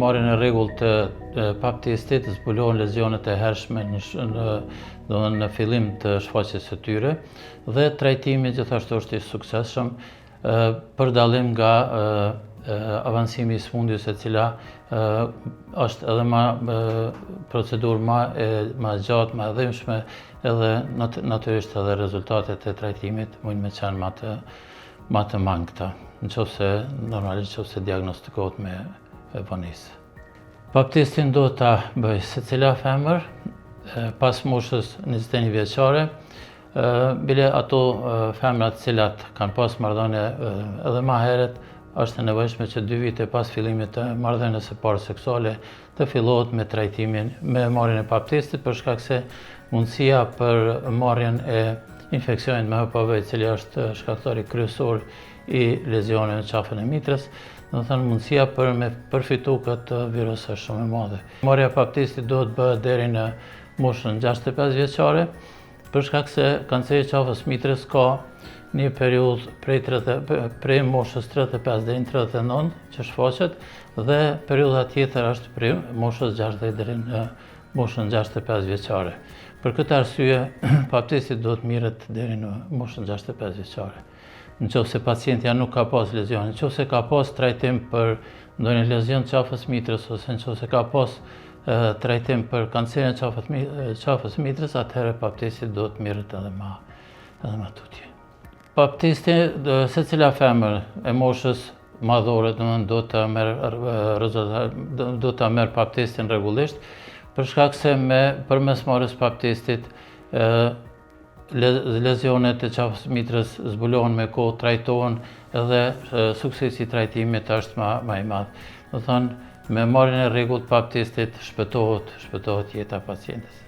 marrjen e rregullt të pap testit zbulohen lezionet e hershme në, në, në, në fillim të shfaqjes së tyre dhe trajtimi gjithashtu është i suksesshëm për dallim nga avancimi i sëmundjes e cila është edhe ma procedurë ma e ma e gjatë, ma e dhimbshme edhe natyrisht edhe rezultatet e trajtimit mund me qenë ma të ma të mangëta, në qoftë se normalisht në qoftë se diagnostikohet me vonesë. Pap testin duhet ta bëjë secila femër pas moshës 21 vjeçare, Bile ato femra të cilat kanë pas marrëdhënie edhe ma herët, është e nevojshme që dy vite pas fillimit të marrëdhënies së parë seksuale të fillohet me trajtimin, me marrjen e pap testit për shkak se mundësia për marrjen e infeksionit me HPV, i cili është shkaktari kryesor i lezioneve në qafën e mitrës, domethënë mundësia për me përfitu këtë virus është shumë e madhe. Marrja e pap testit duhet bëhet deri në moshën 65 vjeçare, Për shkak se kanceri i qafës mitrës ka një periudhë prej, prej moshës 35 deri në 39 që shfaqet dhe periudha tjetër është prej moshës 60 deri në moshën 65 vjeçare. Për këtë arsye, pap testi duhet mirret deri në moshën 65 vjeçare. Në qoftë se pacientja nuk ka pas lezion, në qoftë se ka pas trajtim për ndonjë lezion qafës mitrës, ose në qoftë se ka pas trajtim për kancerin e qafës, qafës mitrës, atëherë pap testi duhet mirret edhe ma, edhe ma tutje. Pap testi, secila femër e moshës madhore, domethënë do të merr do të merr pap testin rregullisht, për shkak se me përmes marrjes pap testit Lezionet e qafës mitrës zbulohen me kohë, trajtohen edhe suksesi i trajtimit është ma, ma i madh. Domethënë, me marrjen e rregullt pap testit shpëtohet, shpëtohet jeta e pacientes.